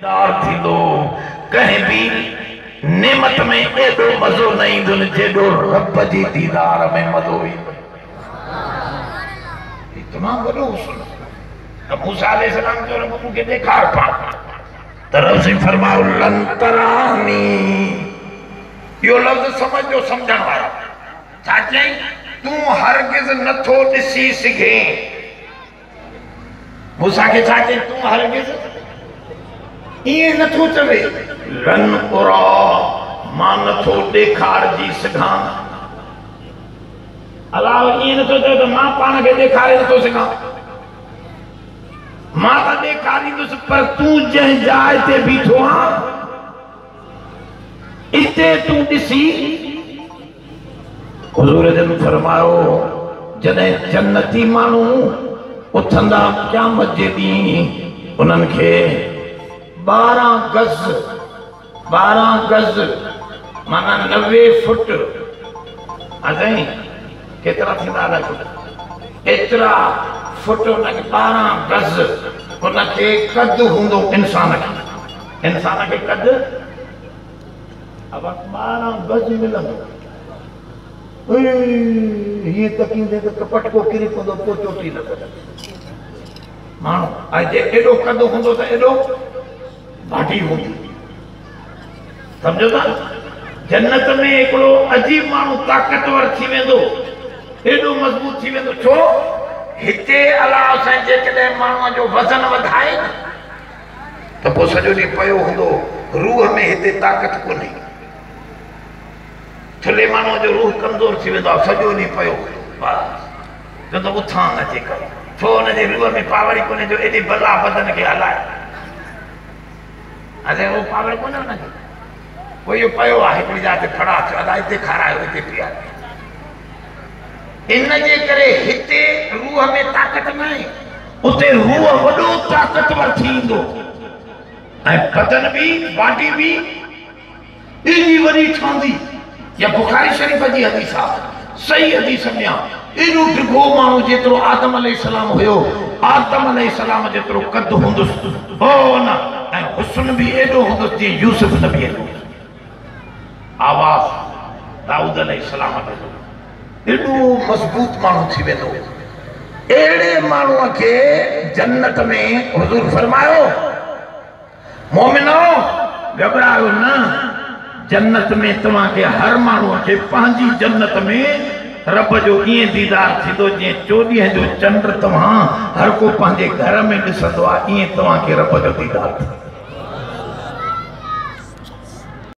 ديدار थींदो। कंहिं बि नेमत में एॾो मज़ो न ईंदो जेॾो रब जे दीदार में मज़ो ईंदो। तमामु वॾो हुस्न। त मूसा अलैहिस्सलाम चयो रब मूंखे ॾेखार पाण। त रब साईं फरमायो लन तरानी। इहो लफ़्ज़ सम्झो, सम्झण वारा। छा चयईं? तूं हरगिज़ नथो ॾिसी सघें। मूसा खे छा चयईं? तूं हरगिज़ ईअं नथो चवे लन उरा, मां नथो ॾेखारिजी सघां। अलाह ईअं नथो चए त मां पाण खे ॾेखारे नथो सघां, मां त ॾेखारींदुसि, पर तूं जंहिं जाइ ते बीठो आहीं इते तूं ॾिसी। हुज़ूर जन फरमायो जॾहिं जन्नती माण्हू उथंदा क़यामत जे ॾींहुं, उन्हनि खे 12 गज़, 12 गज़ माना 90 फुट। हा साईं केतिरा थींदा अलाए फुट? एतिरा फुट हुनखे 12 गज़ हुनखे कद हूंदो इंसान खे। इंसान खे कद अब 12 गज़ मिलंदो। हीअं तकींदे त पटको किरी पवंदो, पोइ चोटी लॻंदो माण्हू। ऐं जे एॾो कद हूंदो त एॾो भाटी हूंदी। सम्झो था? जन्नत में हिकिड़ो अजीब माण्हू ताक़तवर थी वेंदो, एॾो मज़बूत थी वेंदो। छो? हिते अलाह साईं जेकॾहिं माण्हूअ जो वज़न वधाए न त पोइ सॼो ॾींहुं पियो हूंदो, रूह में हिते ताक़त कोन्हे। थुल्हे माण्हूअ जो रूह कमज़ोर थी वेंदो आहे, सॼो ॾींहुं पियो बसि चवंदो उथां न जेकर। छो? हुनजे रूह में पावर ई कोन्हे जो एॾी बला बदन खे हलाए। अरे उहो पावर कोन्हे हुनखे। पोइ इहो पियो आहे हिकिड़ी जाइ ते फड़ा थियो, अला हिते खारायो हिते पीआरियो। इन जे करे हिते रूह में ताक़त न आहे, उते रूह वॾो ताक़तवर थी ईंदो ऐं बदन बि बाडी बि एॾी वॾी ठहंदी। या बुखारी शरीफ़ जी हदीस आहे, सही हदीस में आहे। एॾो डिघो माण्हू जेतिरो आदम अलैहिस्सलाम हुयो, आदम अलैहिस्सलाम जेतिरो कद हूंदुसि हो न, ऐं हुस्न बि एॾो हूंदुसि जीअं यूसुफ नबीअ जो। आवाज़ दाऊद अलैहिस्सलाम जो। एॾो मज़बूत माण्हू थी वेंदो। अहिड़े माण्हूअ खे जन्नत में हुज़ूर फरमायो मोमिनो घबरायो न, जन्नत में तव्हांखे हर माण्हूअ खे पंहिंजी जन्नत में रब जो ईअं दीदार थींदो जीअं 14 जो चंड तव्हां हर को पंहिंजे घर में ॾिसंदो आहे, ईअं तव्हांखे रब जो दीदार थींदो।